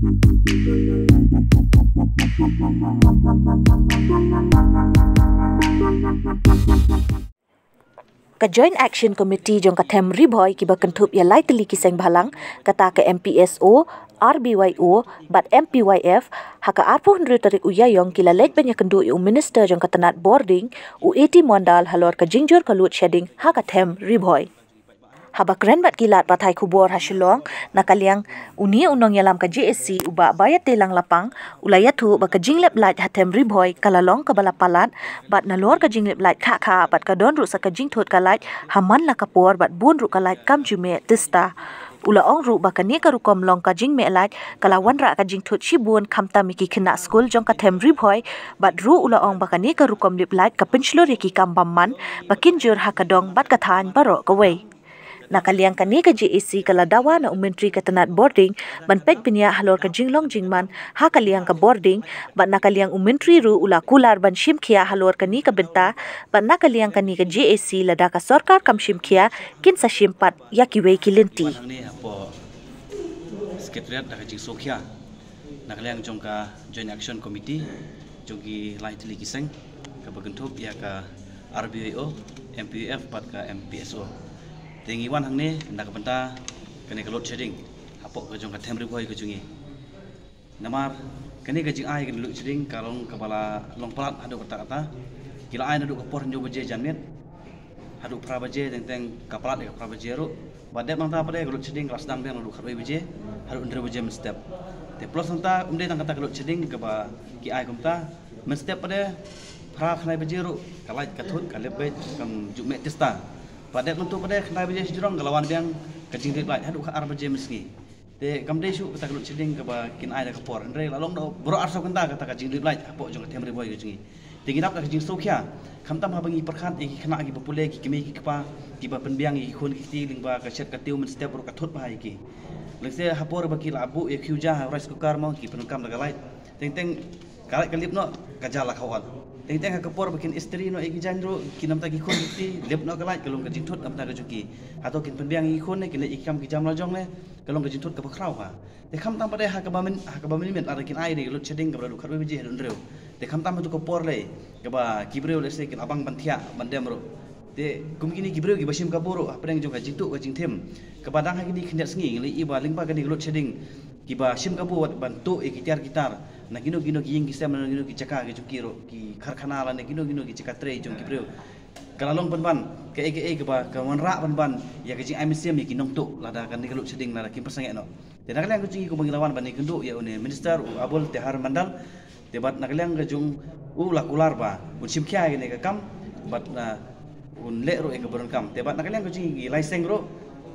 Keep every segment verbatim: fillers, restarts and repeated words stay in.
Ka Joint Action Committee jong ka them Ri Bhoi kiba kynthup ïa lai tylli ki seng bhalang, kata ka M P S O, R B Y O bad M P Y F, ha ka arphew hynriew tarik u Ïaïong ki la leit ban ïakynduh ïa u Minister jong ka tnat bording, u A T Mondal, halor ka jingjur ka load shedding ha ka them Ri Bhoi. Haba kren bad ki lad pathai khubor ha Shillong, na ka liang une u nongïalam ka J A C, u Bah Baiateilang Lapang, u la ïathuh ba ka jinglip lait ha them Ri Bhoi ka la long kaba la palat, bad nalor ka jinglip lait khah khah bad ka don ruh sa ka jingthut ka lait ha man la ka por bad bun ruh ka lait kam ju meh tista. U la ong ruh ba kane ka rukom long ka jingmeh lait ka la wanrah ka jingthut shibun, khamtam ïa ki khynnah skul jong ka them Ri Bhoi, bad ruh u la ong ba kane ka rukom lip lait ka pynshlur ïa ki kam bymman ba kin jur ha ka dong bad ka thaiñ baroh kawei. Na ka liang kane ka J A C ka la dawa na u Myntri ka tnat bording ban peit bniah halor ka jinglong jingman ha ka liang ka bording, bad na ka liang u Myntri ruh u la kular ban shim khia halor kane ka bynta, bad na ka liang kane ka J A C, lada ka sorkar kam shim khia, kin sa shim pat ïa kiwei ki lynti. Wan hangne hapoh Secretariat da ka jingsngewkhia na ka liang jong ka Joint Action Committee jong ki lai tylli ki seng kaba kynthup ïa ka R B Y O, M P Y F bad ka M P S O. Te ngi wan hangne na ka bynta kane ka load shedding hapoh ka jong ka them Ri Bhoi ka jong ngi. Namar kane ka jingai kane ka load shedding ka long kaba la long palat haduh katta katta. Ki la ai naduh ka por hynñiew baje janmiet haduh phra baje, teng teng ka palat ïa ka phra baje ruh. Bad dep nangta pat de ka load shedding ka la sdang biang naduh khatwei baje haduh hynriew baje mynstep. Te plus nangta ym dei tang kata ka load shedding kaba ki ai kumta, mynstep pat de phra khyndai baje ruh ka lait ka thut ka lip beit kam ju meh tista. Bad dep nangta pat de khyndai baje shajrong ka la wan biang ka jinglip lait haduh ka ar baje mynsngi. Te kam dei shuh kata ka load shedding kaba kin ai da ka por, hynrei la long da baroh arsaw kynta kata ka jinglip lait hapoh jong ka them Ri Bhoi ka jong ngi. Te ngi dap da ka jingsngewkhia, khamtam haba ngi pyrkhat ïa ki khynnah kiba pule, ki kmie ki kpa kiba pynbiang ïa ki khun ki kti lyngba ka shet ka tiew mynstep ruh ka thut bha ïa ki. Lehse ha por ba ki la buh ïa khiew ja ha rice cooker mo, ki pyndonkam da ka lait. Teng teng ka lait ka lip noh ka ja la khawat. Teng teng ha ka por ba kin istri noh ïa ki jaiñ ruh, ki namta ki khun ki kti, lip noh ka lait, ka long ka jingthut namta ka jong ki. Hato kin pynbiang ïa ki khun ne kin leit ïa ki kam ki jam la jong ne, ka long ka jingthut kaba khraw ha. Te khamtam pat de ha kaba myn, ha kaba mynmiet lada kin ai de load shedding kaba naduh khatwei baje haduh hynriew. Te khamtam hato ka por lei kaba ki briew lehse kin abang ban thiah ban dem ruh. Te kum kine ki briew kiba shim kabu ruh hapdeng jong ka jingtuh ka jingthem kaba dang ha kine khyndiat sngi ngi la ïohi ba lyngba kane ka load shedding kiba shim kabu wat ban tuh ïa ki tiar ki tar na kino kino ki ïing ki sem, na kino ki jaka ki jong ki ruh, ki karkhana lane kino kino ki jaka trei jong ki briew. Ka la long pynban kaei kaei kaba ka wanrah pynban ïa ka jingai mynsiem ïa ki nongtuh lada kane ka load shedding lada kim pynsangeh noh. Te na ka liang ka jong ngi kumba ngi la wan ban ïakynduh ïa une Minister u Abul Tehar Mandal. Te bad na ka liang ka jong u la kular ba un shim khia ïa kane ka kam bad, ah, un leh ruh ïa ka burom kam. Te bad na ka liang ka jong ngi ki lai seng ruh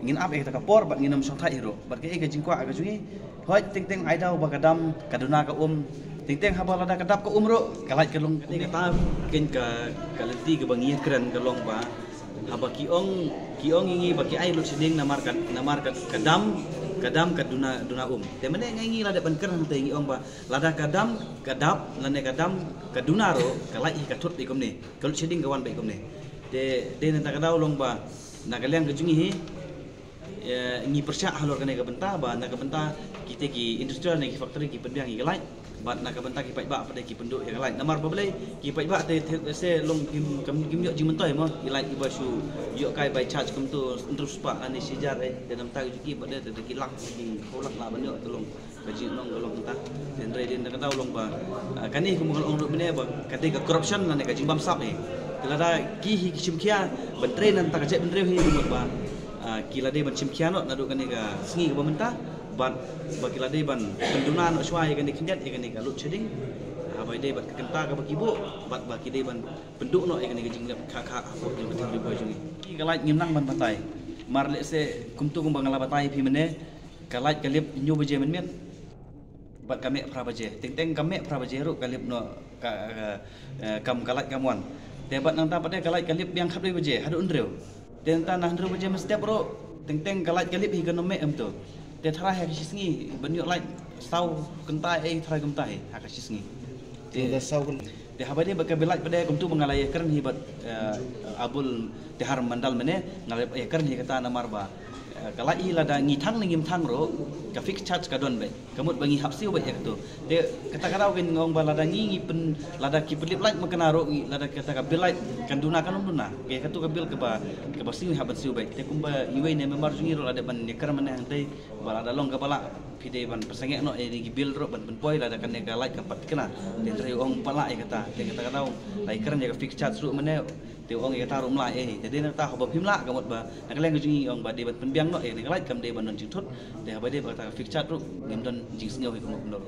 ngin ap ïa kata ka por bad ngin ym shongthait hi ruh. Bad kaei ka jingkwah ka jong ngi, hooid, teng teng ai daw ba ka dam ka duna ka um. Teng teng haba lada ka dap ka um ruh ka lait ka long. Kane kata kein ka, ka lynti kaba ngi ïakren ka long ba haba ki ong, ki ong ïa ngi ba ki ai load shedding namar ka, namar ka, ka dam, ka dam ka duna, duna um. Te mynne nga ïa ngi la dep ban kren hangta ngi ong ba lada ka dam ka dap lane ka dam ka duna ruh ka lait hi ka thut beit kumne, ka load shedding ka wan beit kumne. Te dei na kata ka daw long ba na ka liang ka jong ngi hi, eh, ngi pyrshah halor kane ka bynta ba na ka bynta kita ki industrial ne ki factory ki pynbiang ïa ka lait bad na ka bynta ki paidbah pat de ki pynduh ïa ka lait. Namar ba balei ki paidbah te, te se long kim, kim, kim ïoh jingmyntoi mo, ïa lait iba shu ïoh kai bai charge kumto hynriew spah lane shi hajar eh, te namta ki jong ki pat de te ki lak, ki hynñiew lak lah ban ïoh, te long ka jinglong ka long kata. Te hynrei dei na ka daw long ba, ah, kane kumba nga la ong ruh mynne ba ka dei ka corruption lane ka jingbamsap hi. Te lada ki hi ki shim khia ban trei na ka bynta ka jaitbynriew hi, kumba ba, ah, ki la dei ban shim khia noh naduh kane ka sngi kaba mynta bad ba ki la dei ban pynduna noh shuwa ïa kane khyndiat ïa kane ka load shedding. Haba ïadei bad ka kynta kaba ki buh bad ba ki dei ban pynduh noh ïa kane ka jinglip khah khah hapoh jong ka them Ri Bhoi jong ngi. Ka lait ngim nang ban batai. Mar lehse kumto kumba nga la batai phi mynne, ka lait ka lip hynñiew baje mynmiet bad ka meh phra baje. Teng teng ka meh phra baje ruh ka lip noh ka, ka, eh, kam ka lait kam wan. Te bad nangta pat de ka lait ka lip biang khatwei baje haduh hynriew. Te nangta na hynriew baje mynstep ruh teng teng ka lait ka lip hi kan ym meh kumto. Te tharai ha ka shi sngi ban ïoh lait saw kynta ei, tharai kumta hi ha ka shi sngi. Te, te saw kynta. Te haba dei bad ka bill lait pat de kumto ba nga la ïakren hi bad, eh, Abul Tehar Mandal mynne, nga la ïakren hi kata namar ba Ka light hi lada ngi thang ne ngim thang ruh, ka fixed charge ka don beit. Ka mut ba ngi hap siew beit ïa katu. Te kata ka daw ngi ong ba lada ngi ngi pyn, lada ki pynlip light mynta ruh, ngi lada kata ka bill light kan duna kan ym duna. Ïa katu ka bill kaba, kaba siew ngi hap ban siew beit. Te kumba iwei ne member jong ngi ruh la dep ban ïakren mynne hangtei ba lada long kaba lah phi dei ban pynsangeh noh ïa ki bill ruh ban pynpoi lada kane ka light kam pat thikna. Te hynrei u ong pat lah ïa kata. Te kata ka daw la ïakren ïa ka fixed charge ruh mynne. Te u ong ïa kata ruh ym lah ïa hi. Te dei na kata haba phim lah ka mut ba na ka liang ka jong ngi ong ba dei ban pynbiang noh ïa kane ka light kam dei ban don jingthut. Te haba dei ba kata ka fixed charge ruh ngim don jingsngew hi kumno kumno.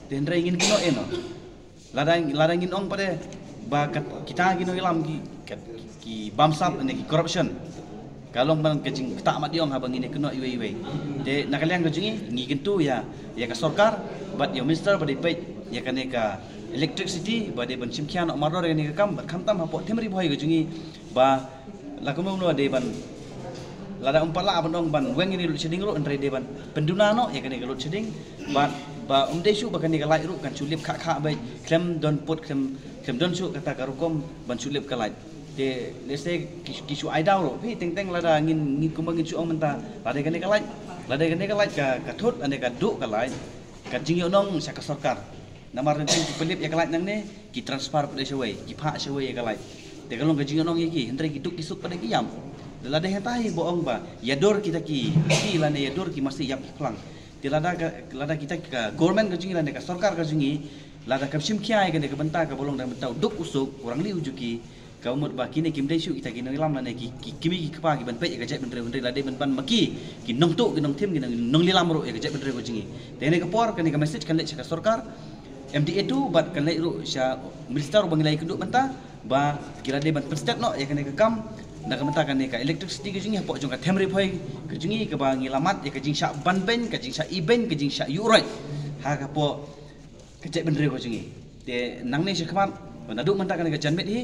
Te hynrei ngin kynnoh ïa no. Lada, lada ngin ong pat de ba kat, kita ki nongïalam ki, kat, ki bamsap ne ki corruption. Ka long ban ka jingktah mat ïong haba ngin ïakynnoh iwei iwei. Te na ka liang ka jong ngi ngi kyntu ïa, ïa ka sorkar bad ïa u minister ba dei peit ïa kane ka electricity ba dei ban shim khia noh mardor ïa kane ka kam bad khamtam hapoh Them Ri Bhoi ka jong ngi ba la kumno kumno dei ban lada ym pat lah ban ong ban weng ïa kane ka load shedding ruh hynrei dei ban pynduna noh ïa kane ka load shedding bad ba ym dei shuh ba kane ka light ruh kan shu lip khah khah beit khlem don put khlem, khlem don shuh kata ka rukom ban shu lip ka light. Te lehse ki, ki shu ai daw ruh phi teng teng lada ngin, ngin kumba ngin shu ong mynta lada kane ka light, lada kane ka light ka, ka thut lada ka duh ka light ka jingïohnong sha ka sorkar. Namar teng teng ki pynlip ïa ka light nangne ki transfer pat de shawei, ki phah shawei ïa ka light. Te ka long ka jingïohnong ïa ki hynrei ki duk ki suk pat de ki ïam. Lada hangta hi ba ong ba ïa dur kita ki, ki lane ïa dur ki masi ïap ki phlang. Te lada ka, lada kita ka government ka jong ngi lane ka sorkar ka jong ngi lada kam shim khia ïa kane ka bynta kaba long da bynta u duk u suk u rangli u juki. Ka mut ba kine kim dei shuh kita ki nongïalam lane ki, ki kmie ki kpa ki ban peit ïa ka jaitbynriew hynrei la dei ban ban ma ki, ki nongtuh ki nongthim ki nong, nongleit lam ruh ïa ka jaitbynriew ka jong ngi. Te kane ka por kane ka message kan leit sha ka sorkar M D A two bad kan leit ruh sha minister ba ngi la ïakynduh mynta ba ki la dei ban pynstet noh ïa kane ka kam na ka bynta kane ka electricity ka jong ngi hapoh jong ka Them Ri Bhoi ka jong ngi kaba ngi la mad ïa ka jingshah ban beiñ, ka jingshah ibeiñ, ka jingshah ïuh roit ha ka por ka jaitbynriew ka jong ngi. Te nangne shakhmat ba naduh mynta kane ka janmiet hi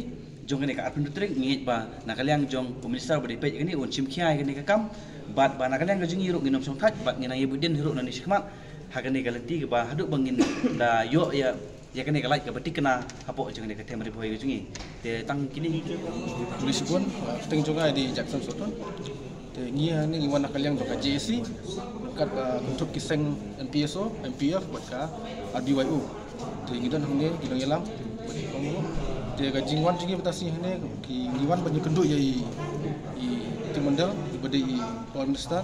jong kane ka arphew tarik ngi ngeit ba na ka liang jong u minister ba dei peit kane un shim khia ïa kane ka kam bad ba na ka liang ka jong ngi ruh ngin ym shong thait bad ngin nang ïa buh dien hi ruh nangne shakhmat ha kane ka lynti kaba haduh ba ngin da ïoh ïa, ïa kane ka light kaba thikna hapoh jong kane ka Them Ri Bhoi ka jong ngi. Te tang kine hi. Khublei shibun, kyrteng jong nga dei Jackson Sohtun. Te ngi hangne ngi wan na ka liang jong ka J A C, kat ba kynthup ki seng N P S O, N P F bad ka R B Y O. Te ngi don hangne ki nongïalam. Te ka jingwan jong ngi mynta sngi hangne ki ngi wan ban ïakynduh ïa i, i Trimondol, i ba dei i Power Minister.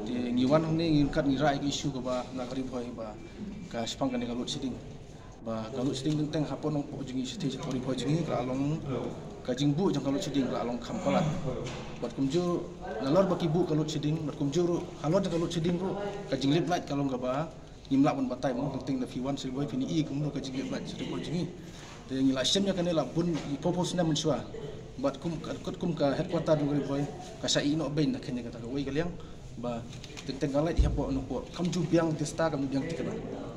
Te ngi wan hangne ngi kat ngi rah ïa ka issue kaba na ka Ri Bhoi ba ka shaphang kane ka load shedding. Ba ka load shedding teng teng hapoh nongpoh jong ngi shatei shapoh Ri Bhoi jong ngi ka la long ka jingbuh jong ka load shedding ka la long kham palat. Bad kumjuh nalor ba ki buh ka load shedding bad kumjuh ruh halor jong ka load shedding ruh ka jinglip light ka long kaba ngim lah ban batai mo teng teng da phi wan sha Ri Bhoi phin i kumno ka jinglip light sha Ri Bhoi jong ngi. Te ngi la shem ïa kane la bun ïa phew phew snem mynshuwa. Bad kum ka, kat kum ka headquarter jong ka Ri Bhoi ka shah ïeh noh beiñ na kane kata kawei ka liang. Ba teng teng ka light hapoh nongpoh kam ju biang tista kam ju biang thikna.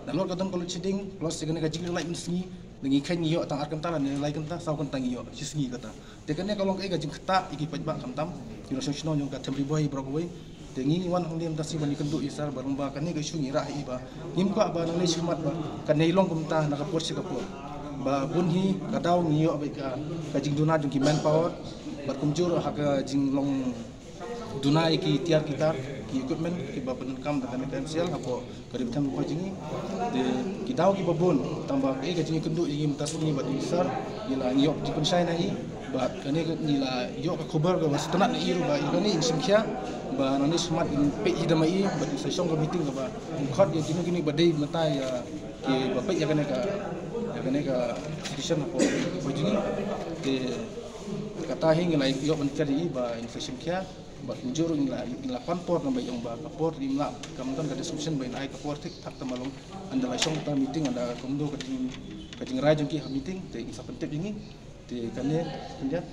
Nalor ka don ka load shedding, plus ïa kane ka jinglip light mynsngi, ngi kheiñ ngi ïoh tang ar kynta lane lai kynta, saw kynta ngi ïoh shi sngi kata. Te kane ka long kaei ka jingktah ïa ki paidbah khamtam ki nongshong shnong jong ka Them Ri Bhoi baroh kawei. Te ngi wan hangne mynta sngi ban ïakynduh ïa sir ba long ba kane ka issue ngi rah hi ba ngim kwah ba nangne shakhmat ba kane long kumta na ka por sha ka por. Ba bun hi ka daw ngi ïoh beit ka, ka jingduna jong ki manpower bad kumjuh ruh ha ka jinglong duna ïa ki tiar ki tar ki equipment kiba pyndonkam da kane ka M C L hapoh ka Ri Bhoi jong ngi. Te ki daw kiba bun tang ba kaei ka jingïakynduh ïa ngi mynta sngi bad i sir ngi la ngi ïoh jingpynshai na i bad kane ka ngi la ïoh ka khubor kaba sngewtynnat na i ruh ba ïa kane in shim khia ba nangne shakhmat in peit hi da ma i bad in sa shong ka meeting kaba in khot ïa kino kino ba dei mynta ïa kiba peit ïa kane ka, ïa kane ka situation hapoh Ri Bhoi jong ngi. Te kata hi ngi la ïoh ban tiar ïa i ba in sa shim khia. Bad kumjuh ruh ngi la, ngi la pan por namar ba ïa ong ba ka por im lah, kam don ka description ba in ai ka por thik thak, tang ba long ynda la shong kata meeting ynda kumno ka jing, ka jingrai jong ki ha meeting te in sa pyntip ïa ngi. Te kane khyndiat.